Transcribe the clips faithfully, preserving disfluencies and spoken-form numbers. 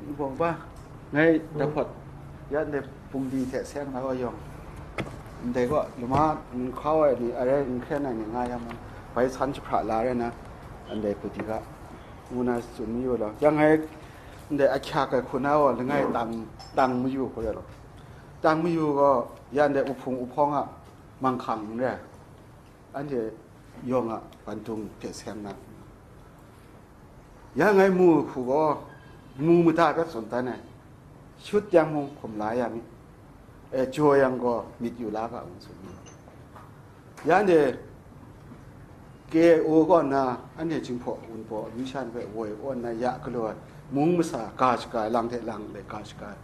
Bawng ba, ngai dahpawt, ya ndai pungdi hte seng na wa yawng, ndai gaw lama n hkau ai ni, arai n hkren ai ni nga yang mung, bai san jahpra la rai na, ndai pungdi ga, ngu na tsun mayu law. Yang ngai ndai ahkyak ai hku na gaw, langai tang, tang mayu hku rai law. Tang mayu gaw, ya ndai uhpung uhpawng a manghkang n rai, anhte yawng a bandung hte seng na. Ya ngai mu hku gaw, mu mada hpe tsun dan ai, shut yang mung hkum la ya mi, e, jaw yang gaw myit yu la ga, ngu tsun mi. Ya nde, K I O kaw nna, anhte Jinghpaw Wunpawng amyu sha ni hpe woi kaw nna ya galaw ai, mung masa ga shaga ai, lang hte lang lai ga shaga ai,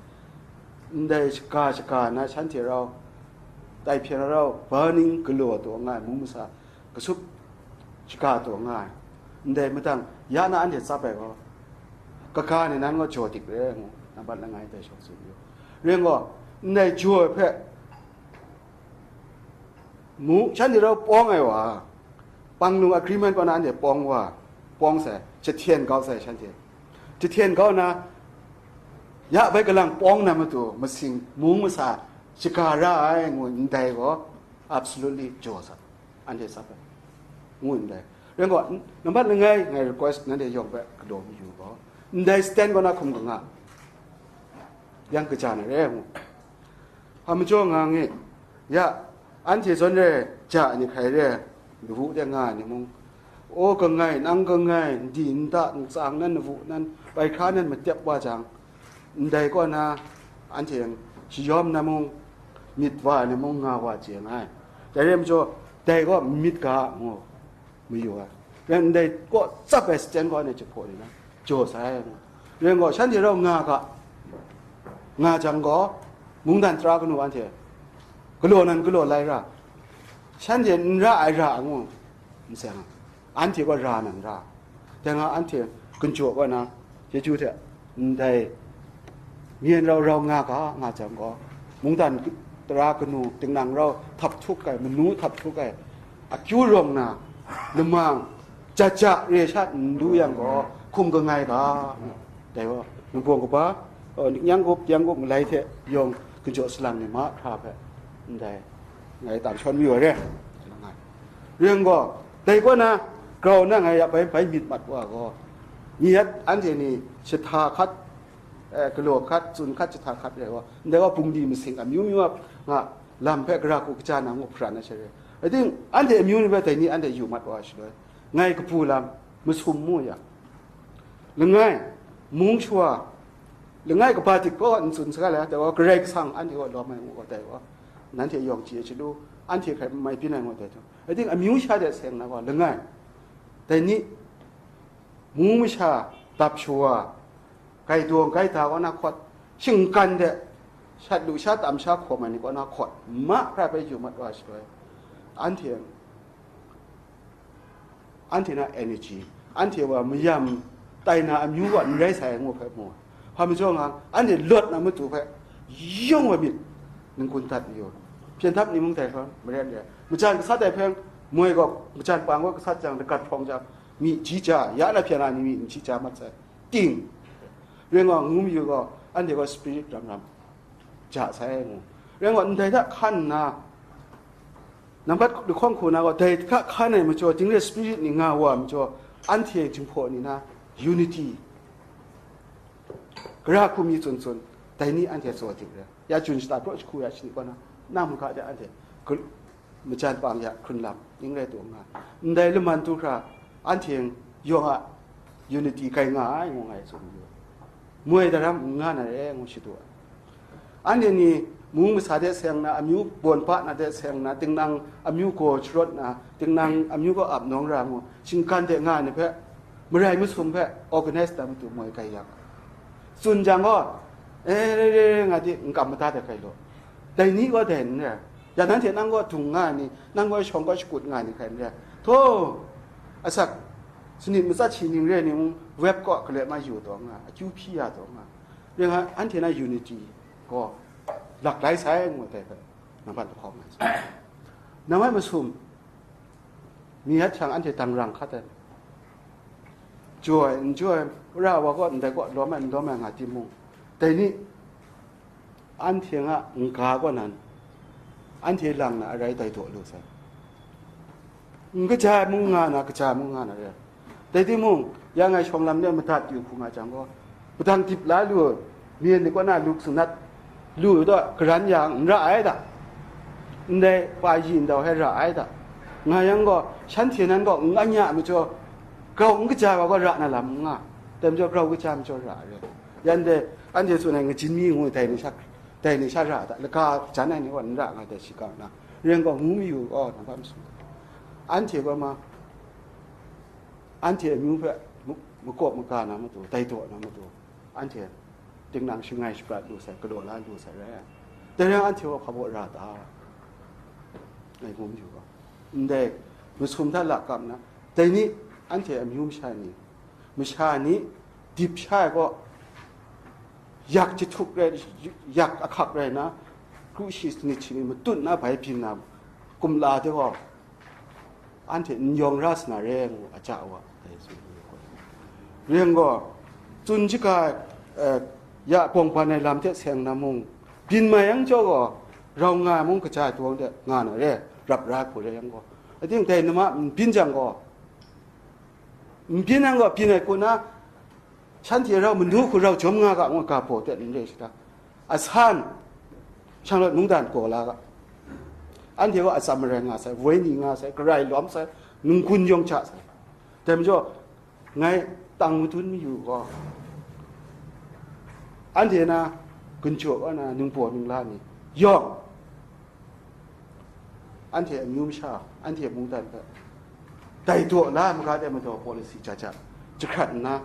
ndai shaga shaga na shanhte rau, tai hpyen rau, burning galaw taw nga ai, mung masa kasup shaga taw nga ai, ndai madang ya na anhte tsap ai gaw, kaga ni nan gaw jaw dik re ngu, nambat langai dai shawng tsun yu. Ring gaw, ndai jaw ai hpe, mu, shanhte rau pawng ai wa, Panglung Agreement kaw na anhte pawng wa, pawng sai, jahten kau sai shanhte. Jahten kau na, ya bai kalang pawng na matu, masing, mung masa, shaga ra ai ngu ndai gaw, absolutely jaw sa, anhte tsap ai, ngu ndai. Ring gaw, n-, nambat langai ngai request nanhte yawng hpe galaw mayu gaw, ndai stand kaw na hkum kanga, yang kaja na re ngu. Hpa majaw nga nge, ya, anhte zawn re ja ai ni hkrai re, lawu de nga ai ni mung, o kangai, nang kangai, ndi nta, ntsang nan, lawu nan, bai hkra nan matep wa jang, ndai kaw na, anhte shayawm na mung, myit wa ai ni mung nga wa chye nga ai. Dai re majaw, dai gaw myit ga, ngu. Mayu ai. Ren ndai kaw tsap ai stand kaw anhte jahpaw ni na jaw sai. Ren gaw, shanhte rau nga ga, nga jang gaw, mungdan tara kanu anhte galaw nan galaw lai ra, shanhte n ra ai ra ngu n seng ai, anhte gaw ra nan ra. Dai nga anhte ginjaw kaw na, chyeju hte ndai myen rau rau nga ga, nga jang gaw, mungdan tara kanu, tingnang rau htap htuk ai, manu htap htuk ai, akyu rawng na, lamang, jaja re sha n lu yang gaw, hkum kangai ga, dai gaw, nbawng kaba, uh, nyang gup, yang gup malai hte yawng, ginjaw salang ni mahkra hpe, ndai, ngai tam shawn mayu ai re. Ring gaw, dai kaw na, grau na ngai ya bai, bai myit mat wa gaw, mi yat anhte ni shahta hkat, eh, galaw hkat, tsun hkat, jahta hkat rai gaw, ndai gaw bungli masing amyu myu a nga lam hpe gara hku kaja na ngu hparan na sha re. Ating, anhte amyu ni hpe dai ni anhte yu mat wa ai shaloi, ngai kabu lam masum mu yang, langai, mung shawa, langai kaba dik gaw n tsun saga le, dai gaw Karai Kasang anhte gaw lawm ai ngu gaw dai gaw, nanhte yawng chye chyalu, anhte hkrai n mai byin ai ngu dai htung. Ating, amyu sha de seng na gaw, langai, dai ni, mung masha, dap shawa, gaidawng gaida kaw na hkawt, shinggan de, shat lu sha tam sha hkawm ai ni kaw na hkawt, mahkra hpe yu mat wa shaloi, anhte, anhte na energy, anhte wa mayam tai na amyu wa n rai sai ngu hpe mu. Hpa majaw nga, anhte lawt na matu hpe, yawng wa myit, ningkun dat mayu, hpyen htap ni mung dai hkawm, maren re, majan gasat ai hpeng, moi gaw, majan pang gaw gasat jang, lagat hprawng jang, myi ji ja, ya na hpyen na ni myi n ji ja mat sai. Ting, ring gaw, ngu mayu gaw, anhte gaw spirit ram ram ja sai ngu. Ring gaw, ndai hta hkan nna, nambat lahkawng hku na gaw, dai hta hkan ai majaw, dingre spirit ni nga wa ai majaw, anhte Jinghpaw ni na unity, gara hku mi tsun tsun, dai ni anhte tsaw dik re. Ya jun shata praw jahku ya shani kaw na, nang maga de anhte, majan pang ya hkrun lam, ning rai taw nga. Ndai laman tu hkra, anhte yawng a unity kai nga ai, ngu ngai tsun yu. Moi daram n nga na re, ngu shadu ai. Anhte ni mung masa de seng na, amyu bawn pa na de seng na, tingnang amyu gaw sharawt na, tingnang amyu gaw ap nawng ra ngu, shinggan de nga ai ni hpe, marai masum hpe organize da matu moi kai yang, tsun jang gaw, e, re, re, re, nga di, n kam mada de kai law. Dai ni gaw dai n rai. Ya nanhte nang gaw dung nga ai ni, nang gaw shawng gaw shakut nga ai ni hkrai n rai. Htaw, asak, sanit matsat shi ning re ai ni mung, web kaw galoi ma yu taw nga, akyu hpyi ya taw nga. Ring ai, anhte na unity gaw lak lai sai ngu ai dai hpe, nambat lahkawng ai. Nambat masum, mi yat hkyang anhte dang rang hkat ai, jaw ai, n jaw ai, Wora wa kaw ndai kaw lawm ai n lawm ai nga timung, dai ni anhte nga n ga kaw nan, anhte lang na arai dai daw lu sai. N kaja ai mung nga na, kaja ai mung nga na re. Dai timung, ya ngai shawng lam de madat yu hku nga jang gaw, padang dip la lu, myen ni kaw na luk sanat lu daw, karan yang n ra ai da. Ndai pa yi ndau hpe ra ai da. Nga yang gaw, shanhte nan gaw n anya ai majaw, grau n kaja ai wa gaw ra na lam n nga. Dai majaw, grau kaja ai majaw ra ai re. Yan dai, anhte tsun ai ngajin mi ngu dai ni sha, dai ni sha ra da, laga jan ai ni gaw n ra nga dai shi kang na. Ren gaw, ngu mayu gaw, nang hpa masum. Anhte gaw ma, anhte amyu hpe mu-, makawp maga na matu, dai daw na matu, anhte tingnang shangai shaprat lu sai, galaw la lu sai rai ai. Dai rai anhte gaw hpa baw ra ta? Ngai ngu mayu gaw, ndai masum hta lakap na, dai ni anhte amyu masha ni, masha ni dip sha ai gaw, yak jahtuk rai, yak ahkak rai na, kru shi sanit shi ni matut na bai byin na, kumla de gaw, anhte n yawng ra sa na re ngu, aja wa, dai tsun ai gaw. Ren gaw, tsun shaga, eh, ya bawng ban ai lam hte seng na mung, byin mai yang jaw gaw, rau nga ai mung kaja ai dawng de nga na re, rap ra hku re yang gaw. Ating dai nama n byin jang gaw, n byin yang gaw, byin ai hku na, shanhte rau manu hku rau jawm nga ga ngu ga baw de n re shi ta? Asan, shanglawt mungdan gaw la ga. Anhte gaw atsam marai nga sai, woi ni nga sai, garai lawm sai, nunggun yawng hta sai. Dai majaw, ngai tang madun mayu gaw, anhte na gunjaw kaw na ningbaw ningla ni yawng, anhte amyu masha, anhte mungdan hpe dai daw la ai maga de madaw policy ja ja jahkrat nna,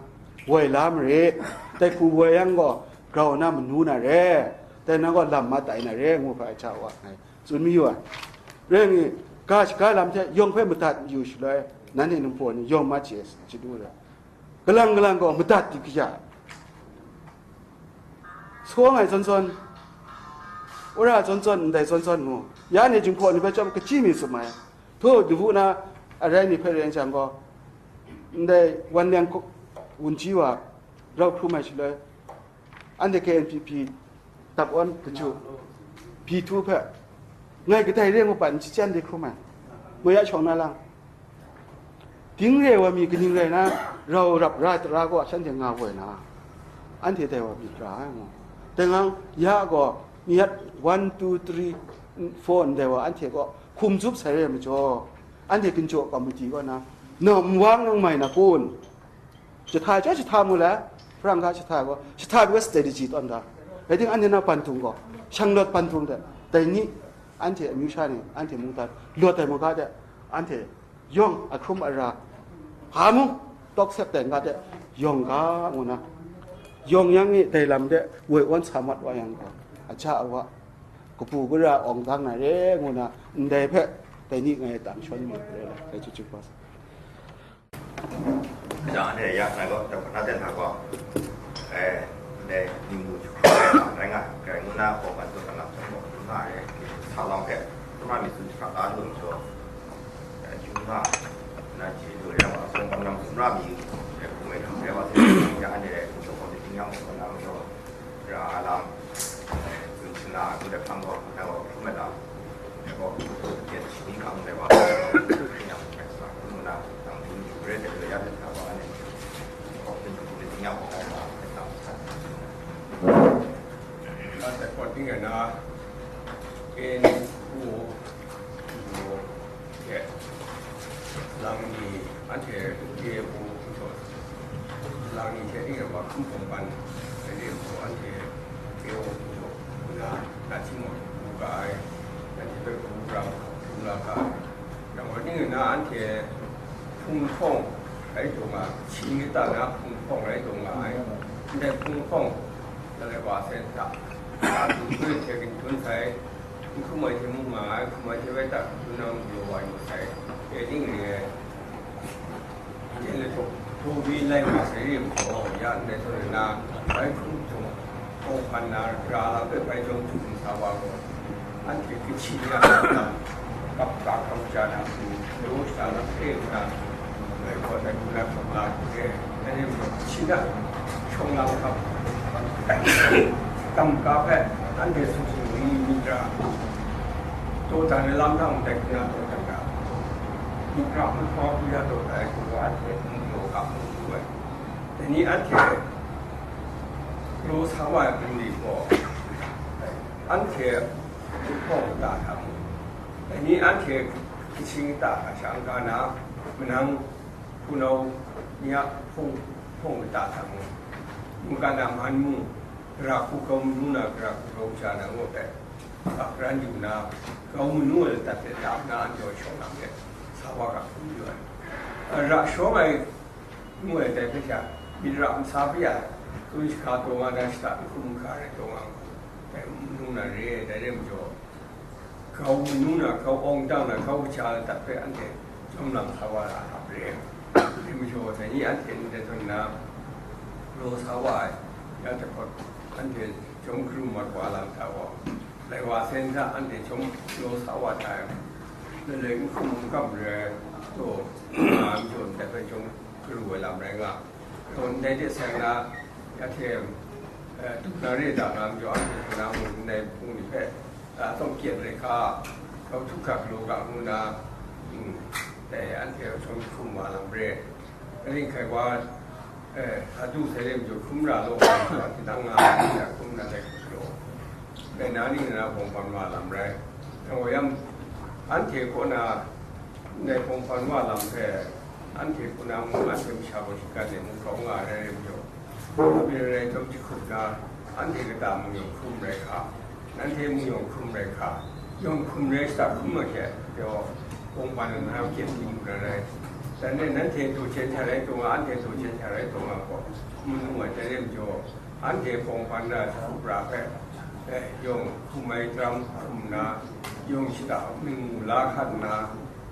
woi la marit. Dai hku woi yang gaw, grau na manu na re, dai na gaw lam ma tai na re, ngu hpe ai hta wa ngai tsun mayu ai. Rai ngi, ga shaga lam hte yawng hpe madat yu shaloi, nanhte ningbaw ni yawng ma chye chyedu ai. Kalang kalang gaw madat di kaya ai. Sawng ai zawn zawn, wora zawn zawn, ndai zawn zawn ngu, ya ni jinghpaw ni hpe chyawm kachyi mi tsun ai. Htu, dawu na arai ni hpe rai jang gaw, ndai wan leng wunji wa rau hkrum ai shaloi, anhte K N P P dap awn kaju, P two hpe, ngai kadai re ngu pat n shachyen de hkrum ai, Moya shawng na lang. Ding re wa mi kaning rai na, rau rap ra tara gaw shanhte nga woi na, anhte dai wa myit ra ai ngu. Dai ngang ya gaw, myit one, two, three, four ndai wa anhte gaw hkum zup sai re ai majaw, anhte ginjaw komiti kaw na, nawm wang nang mai na kun? Jahta chyawm jahta mu la, Hparang ga jahta gaw, jahta gaw strategy tawn da. Rai ting, anhte na pantung gaw, shanglawt pantung de, dai ni, anhte amyu sha ni, anhte mungdan, lawt ai maga de, anhte yawng a hkrum a ra, hpa mung, tawk sep tai n ga de, yawng ga ngu na, yawng yang e dai lam de woi awn sa mat wa yang gaw, aja awa, kabu gara awng dang na re ngu na, ndai hpe, dai ni ngai tang shawn mu re, dai chyu chyu hpa sa. Kaja anhte ya ngai gaw, dap na ten hta gaw, eh, ndai ni mu jahkra ai rai nga, grai ngu na, gaw man tut na lam chyawm gaw, hkrum na re, sa lam hpe, hkrum na myit tsun jahkra ta lu majaw, eh, hkrum na, na ji lu rai wa, sawng gam lam hkrum na mi, eh, hkrum ai hkrum rai wa, se, ya anhte, hkrum gaw, myit ting yang hkrum na majaw, ra lam, eh, tsun shin na, ngu de hpang gaw, na gaw hkrum ai lam, na gaw, yen shani hkang de wa, yang, eh, sa, ngu na, nang dun yu re de, ya de sa wa, ne, gaw, tsun tsun de ting yang, wa, na, eh, sa, sa. Sa, sa, ko ting na, eh, ni, ku, ku, Hte, lang ni, anhte K O hku jaw, lang ni hte ning e wa hkum hkawm ban ai lam gaw, anhte K O hku jaw nna, na htingmawt hku ga ai, anhte hpe hku ra hkrum la ga ai. Yang gaw, ning nna anhte hpung hpawng rai taw nga, Chin kata na hpung hpawng rai taw nga ai, ndai hpung hpawng, Dalai wa sai hta, a hpung hpe hte ginhtum sai, N hkrum ai hte mung nga ai, hkrum ai hte bai tak hkrum nang galaw wa yu sai, e ning re ai. Jen le htaw, htaw bi lai nga sai re ai majaw, ya ndai htaw na, bai hkrum htaw, hkaw hpan na, ra la hpe bai jawng htum sa wa gaw, anhte hkachyi ya na, kap ka hkam ja na, hku, law sha na hpe na, bai hkaw tai hku na hkam la hku re. Dai rai nna, shing da shawng lam hkam, kam ka hpe anhte sumsum ni myit ra, dawdan ai lam hta mung dai hkra dawdan ga, myit ra hkawhkwa hpyi da dawdan ai hku gaw anhte n galaw ga mu lu ai. Dai ni anhte galaw sa wa ai hpung ni gaw, anhte hpawng kata hta mung, dai ni anhte kachyin kata hta sha n-ga na, manang hpunau ni a hpung, hpung kata hta mung, mungkan a man mung, gara hku grau manu na, gara hku grau ja na ngu hpe, ap ran yu na, grau manu ai ladat hte lap na anhte gaw shawng lam let, sa wa ga hkrum yu ai. Ra shawng ai ngu ai dai hpe sha, myit ra masa hpe ya, tsun shahka taw nga na, shata n hkum n hka rai taw nga ngu, dai manu na re ai, dai rai majaw, grau manu na, grau awng dang na, grau kaja ladat hpe anhte chyawm lam sa wa ra hkap re ai. Dai majaw, dai ni anhte ndai tawn nna, galaw sa wa ai, ya jahkawt anhte chyawm garu mat wa lam hta gaw, lai wa sen hta anhte chyawm galaw sa wa hta ai, laloi n hkum n kam re ai, taw, nga ai majaw ndai hpe chyawm garu ai lam rai nga. Gaw ndai de sai na, ya hte, eh, du na re da nga majaw, anhte hkuna mung ndai hpung ni hpe, a, tawng kyen rai hka, grau htuk hkak galaw ga ngu na, mm, dai anhte chyawm hkum wa lam re. Kaning hkai wa, eh, sa du sai re majaw hkrum ra law, tinang nga, tinang hkrum na dai hku galaw, dai na ning na bawng ban wa lam rai. Dai wa yang, anhte kaw na, ndai bawng ban wa lam hpe, anhte hkuna mung, anhte masha gaw shinggan e mung grau nga ai rai majaw, Abraham rai chyawm jahkum na, anhte kata mung yawng hkrum rai hka, nanhte mung yawng hkrum rai hka, yawng hkrum rai shata hkrum ma hte, pyaw, bawng ban na hkyen di mu na rai. Dan e nanhte daw jen hta rai taw nga, anhte daw jen hta rai taw nga gaw, n mu ai, dai rai majaw, anhte bawng ban na jahkup ra hpe, eh, yawng hkum ai daram hkum nna, yawng shata mingmu la hkan nna,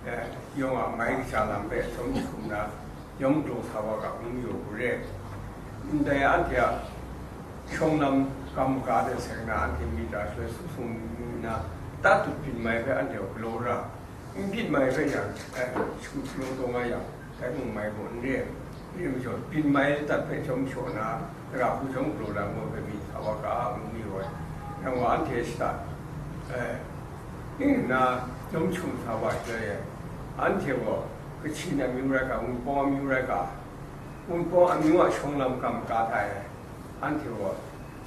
eh, yawng a mai kasha lam hpe chyawm jahkum nna, yawng galaw sa wa ga ngu mayu ai hku re. Ndai anhte a shawng lam kam ga de sai nna, anhte myit ra shaloi sumsum ni nna, ta tut byin mai hpe anhte galaw ra, n byin mai hpe yang, eh, shakut galaw taw nga yang, dai mung mai gaw n re ai. Re majaw, byin mai ladat hpe chyawm shaw na, gara hku chyawm galaw na ngu ai hpe myit sa wa ga ngu mayu ai. Yang gaw anhte shata, eh, ning nna chyawm jahkum sa wa ai hte, anhte gaw, Kachin amyu rai ga, Wunpawng amyu rai ga, Wunpawng amyu a shawng lam kam ga hta e, anhte gaw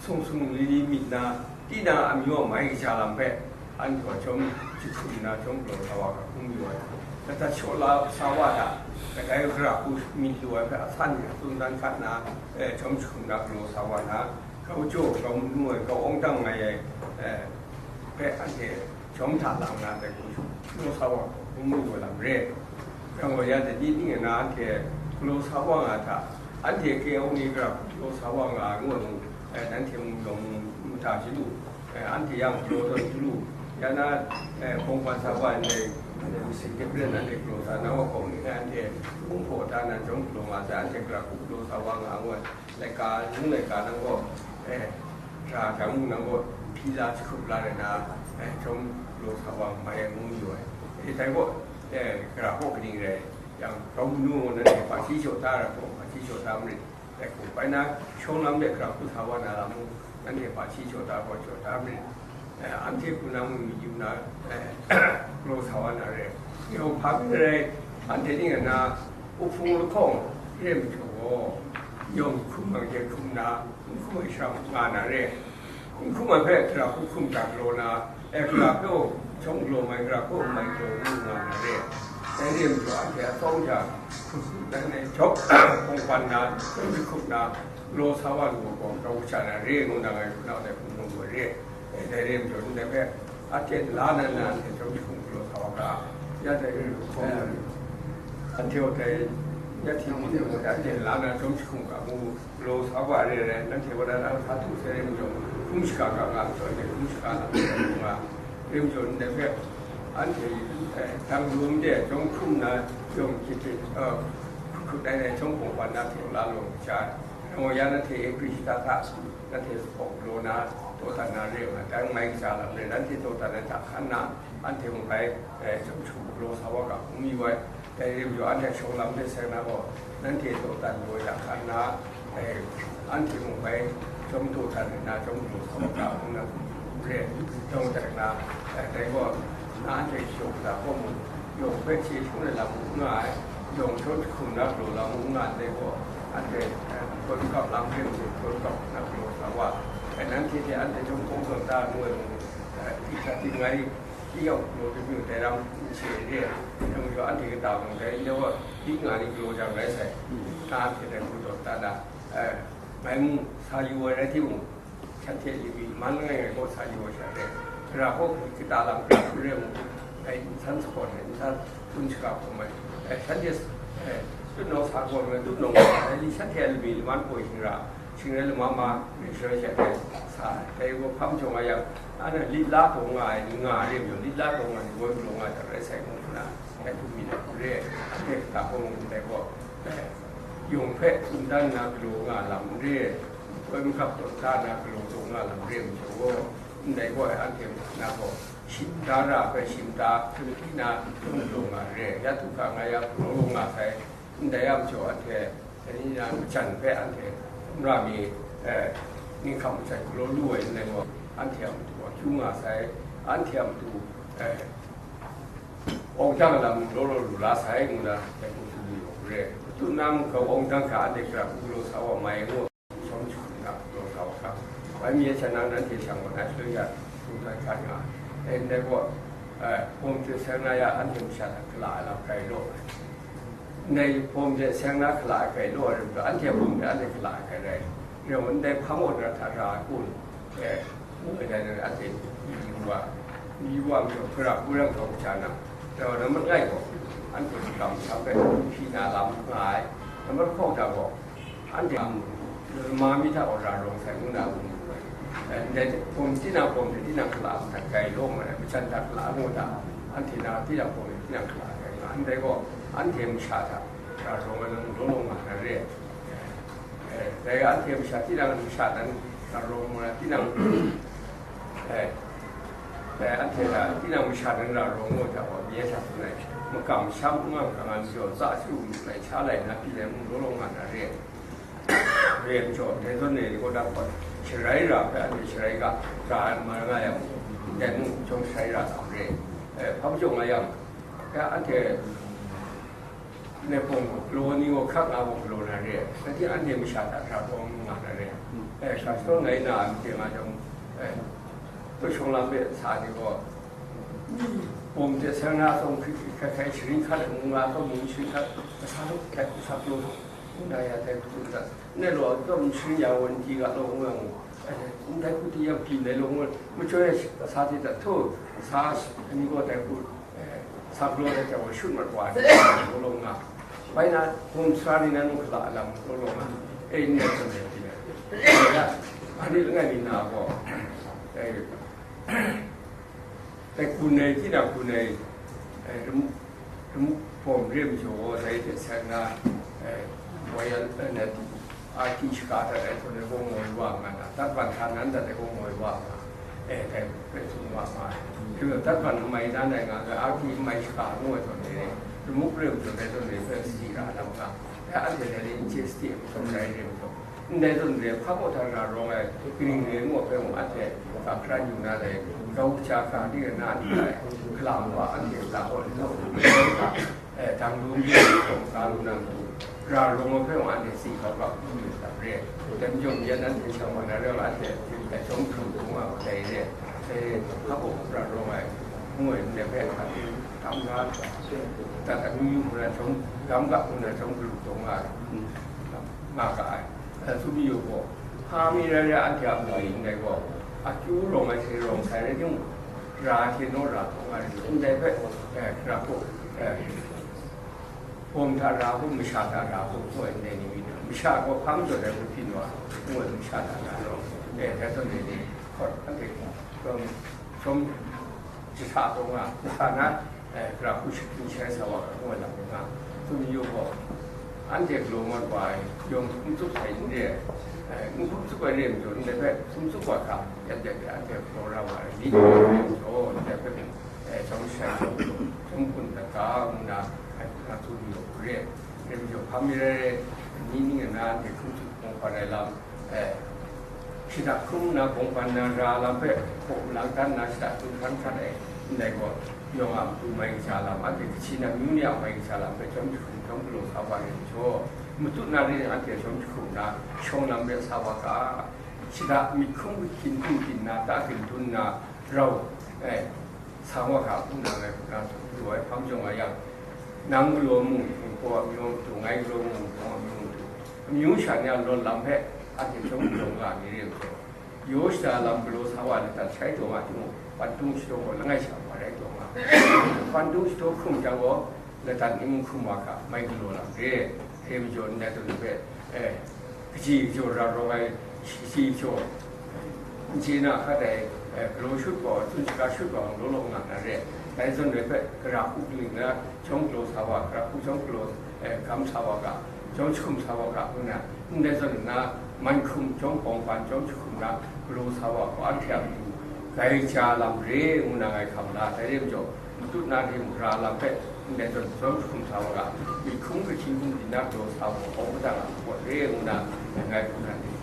sung sung li li myit na, tinang amyu a mai kaja lam hpe, anhte gaw chyawm jahkum nna chyawm galaw sa wa ga hkrum yu ai. Ladat shaw la sa wa hta, kadai gara hku myit lu ai hpe a san ni a tsun dan hkat nna, eh, chyawm jahkum nna galaw sa wa na, grau jaw, grau manu ai, grau awng dang ai, eh, hpe anhte Chyawm hta lang na dai hku, galaw sa wa hkrum lu ai lam re. Yang gaw, ya dai ni ning na anhte galaw sa wa nga hta, anhte K O ni gara hku galaw sa wa nga ai ngu ai mung, eh, nanhte mung yawng mung mata chyalu, eh, anhte yang galaw tawn chyalu, ya na, eh, hpawng hpan sa wa ai ndai, eh, masing hte maren anhte galaw sa na wa hkawng ni, eh, anhte hpung hpaw da na chyawm galaw nga sai, anhte gara hku galaw sa wa nga ngu ai. Laika, nung laika nang gaw, eh, hkra hkra ngu nang gaw, hpyi la jahkup la rai na, eh, chyawm galaw sa wa mai ai ngu yu ai. Eh, dai gaw, eh, gara hpaw kaning rai yang, grau manu gaw nanhte hpaji jaw da ai hpaw, hpaji jaw da marit, dai hku bai na, shawng lam de gara hku sa wa na lam mung, nanhte hpaji jaw da hpaw jaw da marit. Eh, anhte hku na mung yu na, eh, galaw sa wa na re. Yawng hpa rai, anhte ning na, uhpung lahkawng re majaw gaw, yawng hkum ai hte hkum na, n hkum ai sha nga na re. N hkum ai hpe gara hku hkum ga galaw na, eh, gara hpe chyawm galaw mai, gara hpe mai galaw ngu nga na re. Dai re majaw, anhte a tsawm hta, dai chyawm hpawng hpan na, chyawm jahkup na, galaw sa wa lu ai gaw, grau sha na re ngu na ngai hpunau dai hpung mung gaw re. Eh, dai re majaw, ndai hpe, aten la na, na, anhte chyawm jahkum galaw sa wa ga, ya dai re lu hkawng na, anhte gaw dai, ya hti mi de gaw dai, aten la na, chyawm jahkum ga mu, galaw sa wa re ai, nanhte wa na, na, sa du sai re majaw, hkrum shaga ga nga, majaw, anhte hkrum shaga na, nga, re majaw, ndai hpe, anhte, eh, dang lum de, chyawm hkrum na, yawng hkyit hte, eh, hkut hkut ai, ai, chyawm hpawng hpan na, hte la law, sha, nang gaw ya nanhte, eh, Hkristu hta, nanhte hpawng galaw na, dawdan na re ai, dang mai kaja lam re, nanhte dawdan ai hta hkan na, anhte mung bai, eh, chyawm jahkum galaw sa wa ga hkrum yu ai, Dai rim jaw, anhte shawng lam hte seng na gaw, nanhte dawdan daw ya hkan na, eh, anhte mung bai chyawm daw htan rin na, chyawm daw sa wa ga hkrum na hkrum re, chyawm dat na, eh, dai gaw, na anhte shawng da gaw mung, yawng hpe chye hkrum ai lam n nga ai, yawng shawng jahkum na galaw lam n nga ai, dai gaw, anhte, eh, koi makap lam hpe mung, koi makap na galaw sa wa, eh, nanhte hte anhte chyawm hkawng zawn da nu ai mung, eh, hti hkrat hti ngai, Tingyawng galaw tamyu dai ram n chye re, dai majaw anhte kata mung dai n dai gaw, di nga ni galaw jang rai sai, na hpe dai hku taw da da, eh, ngai mung sa yu ai rai timung, shanhte limit man langai ngai gaw sa yu ai sha re, gara gaw kata lam gara hku re mung, dai nsan sa gawn ai, nsan kun shaga hkawm ai, eh, shanhte, eh, tutnawng sa gawn ai, tutnawng gawn ai, shanhte a limit laman poi hkingra, Shing rai lama ma, myi shaloi sha hte sa ai. Dai gaw hpa majaw nga yang, anhte lit la taw nga ai ni nga re majaw, lit la taw nga ni woi galaw nga jang rai sai, ngu nna, dai hku myit ai hku re, anhte hta hkawng ndai gaw, eh, yawng hpe wundan nna galaw nga lam n re, koi makap taw da nna galaw taw nga lam re majaw gaw, ndai gaw anhte na gaw, shim da ra hpe shim da, hpyi na, galaw nga re, ya du hka nga yang, galaw nga sai, Ndai a majaw anhte, dai ni na majan hpe anhte n ra mi, eh, ninghkam majan galaw lu ai n rai gaw, anhte a matu akyu nga sai, anhte a matu, eh, awng dang lam law law lu la sai, ngu na dai hku tsun lu yaw re. Tutnang grau awng dang hkra anhte gara hku galaw sa wa mai ngu. Shawng jahkum na galaw sa wa hkra, bai mi e sha na nanhte shang wa na shaloi ya, hkrum dat hkra nga ai. Dai ndai gaw, eh, hpawm hte seng na ya anhte masha hta hkala ai lam grai law ai. Ndai hpawm hte seng na hkala ai grai law ai rai majaw, anhte hpawm hte anhte hkala ai grai rai. Rai nna ndai hpang wa na hta ra ai kun, eh, ngu ai dai, anhte yu wa, yu wa majaw, gara hku rai hkau hkra na, rai wa na, mangai gaw, anhte kamsham hpe hpyi na lam nga ai, nambat hkau hta gaw, Anhte a mu, ma mi hta gaw ra rawng sai ngu na a mu, eh, ndai hpawm tinang hpawm hte tinang hkala hta grai law nga ai, majan hta hkala ngu hta, anhte na tinang hpawm hte tinang hkala grai nga, ndai gaw, anhte masha hta ra rawng ai lam law law nga na re. Eh, dai anhte masha tinang masha nan ra rawng nga na tinang, eh, dai anhte na tinang masha nan ra rawng ngu hta gaw, mi e hta tsun ai, makam sham n nga hkra nga majaw, tsa shadu lu lai, sha lai na pyi lai mung law law nga na re. Re ai majaw, dai zawn e, Nikodem gaw, sharai ra hpe anhte sharai ga, ga ai ma nga yang, dai mung chyawm sharai ra tam re. Eh, hpa majaw nga yang, ya anhte nai pawng gaw, galaw ni gaw hkak nga gaw galaw na re ai, rai timung, anhte masha hta hkra kawng nga na re ai. Eh, hkra shadawn ngai na a made nga jang, eh, kau shawng lam de sa ni gaw, pawm hte seng na atsawm hkrit hkrit hkai hkai, sharin hkat ngu nga atsawm mung sharin hkat, kasa hkrit hkai hku sa pyaw, ngu na ya dai hku tsun dat, ndai law, atsawm sharin ya gaw n di ga law, ngu yang, eh, ndai hku di yang byin ai law, ngu, majaw e kasa hte dat htaw, sa ni gaw dai hku, eh, sa galaw ai hte wa shut mat wa ai, law law nga, bai na, hkum sara ni na nu hkala lam law law nga, eh, ndai hku ndai hku, eh, ya, ani langai mi na gaw, eh, Dai kun ai, tinang kun ai, eh, lamu, lamu hpawm re majaw, dai hte seng na, eh, royal, eh, na, arti shaka dat ai htawn e gaw moi wa nga na, tat ban hta nan dat ai gaw moi wa nga, eh, dai hpe tsun wa nga ai. Dai gaw tat ban n mai nan ai nga, arti n mai shaka ngu ai htawn e, lamu re majaw, dai htawn e hpe si ra lam nga, dai anhte dai ni n chye sade ai majaw, dai re majaw, Ndai zawn re, hpa baw hta ra rawng ai, kaning re ngu hpe mung, anhte ga hkran yu na dai, grau kaja hkra di na ni ai, hkalam wa anhte ga gaw ni gaw, eh, dang lung di, ga lu na matu, ra rawng ai hpe mung, anhte si hkau ga hkrum yu na re. Dai majaw, ya nanhte shang wa na re, anhte, eh, chyawm hkrum hkrum nga dai re, eh, hpa baw ra rawng ai, ngu ai, ndai hpe, tam ga, dat amyu yu hkra, chyawm, gam ga hkra, chyawm hkrum hkrum nga, nga ga ai. Eh, tsun mayu gaw, hpa mi rai rai anhte a mu e ndai gaw, akyu rawng ai hte rawng sai rai timung, ra hte naw ra hkawng ai rai, ndai hpe, eh, hkra hku, eh, hpawm hta ra hku, masha hta ra hku, ngu ai ndai ni myit dai, masha gaw hpa majaw dai hku hpyi wa, ngu ai masha hta ra law, eh, dai zawn e ni, hkawt anhte, um, chyawm, jahta taw nga, jahta na, eh, gara hku sharin sharai sa wa, ngu ai lam nga, tsun yu gaw, anhte galaw mat wa ai, yawng hkum tsup sai n re ai, eh, n hkum tsup ai re ai majaw, ndai hpe hkum tsup wa hkra, yan yan hpe anhte galaw ra wa ai, li lu ai re ai majaw, ndai hpe, eh, chyawm shai, chyawm kun dat ga, ngu na, eh, Tsun yu re, re mi jaw hpa mi re re, ni ning na de hkum tsun kawng hpa rai lam, eh, shada hkrum na bawng ban na ra lam hpe hpaw malang dan na shada hkrum hkan hkan ai, ndai gaw, yawng a matu mai kaja lam, anhte kachi na myu ni a mai kaja lam hpe chyawm jahkum chyawm galaw sa wa re majaw, matut na re anhte chyawm jahkum na shawng lam re sa wa ga, shada myit hkrum hkin hkum byin na ta kin dun na rau, eh, sa wa ga, ngu na ngai hku na tsun lu ai hpang jaw nga yang, nang galaw mu, nang gaw amyu matu, ngai galaw mu, nang gaw amyu matu, amyu sha ni a lawn lam hpe anhte chyawm galaw nga ni re majaw, yaw shada lam galaw sa wa lata shai taw nga timung, pantung shadaw gaw langai sha wa rai taw nga. Pantung shadaw hkrum jang gaw, lata ni mung hkrum wa ga, mai galaw lam re, re majaw ndai tawn hpe, eh, kaji kajaw ra rawng ai, shi shi jaw, n chye na hkat ai, eh, galaw shut gaw, tsun shaga shut gaw, law law nga na re. Dai zawn re hpe, gara hku ling na, chyawm galaw sa wa, gara hku chyawm galaw, eh, gam sa wa ga, chyawm jahkum sa wa ga, ngu na, ndai zawn na, man hkum, chyawm bawng ban, chyawm jahkum na, galaw sa wa gaw, anhte a matu, gai ja lam re, ngu na ngai hkam na, dai re majaw, matut na re mung ra lam hpe, ndai zawn chyawm jahkum sa wa ga, myit hkrum kahkying hkum byin na galaw sa wa gaw, hkawm madat a, hkawt re, ngu na, ngai hku na ni.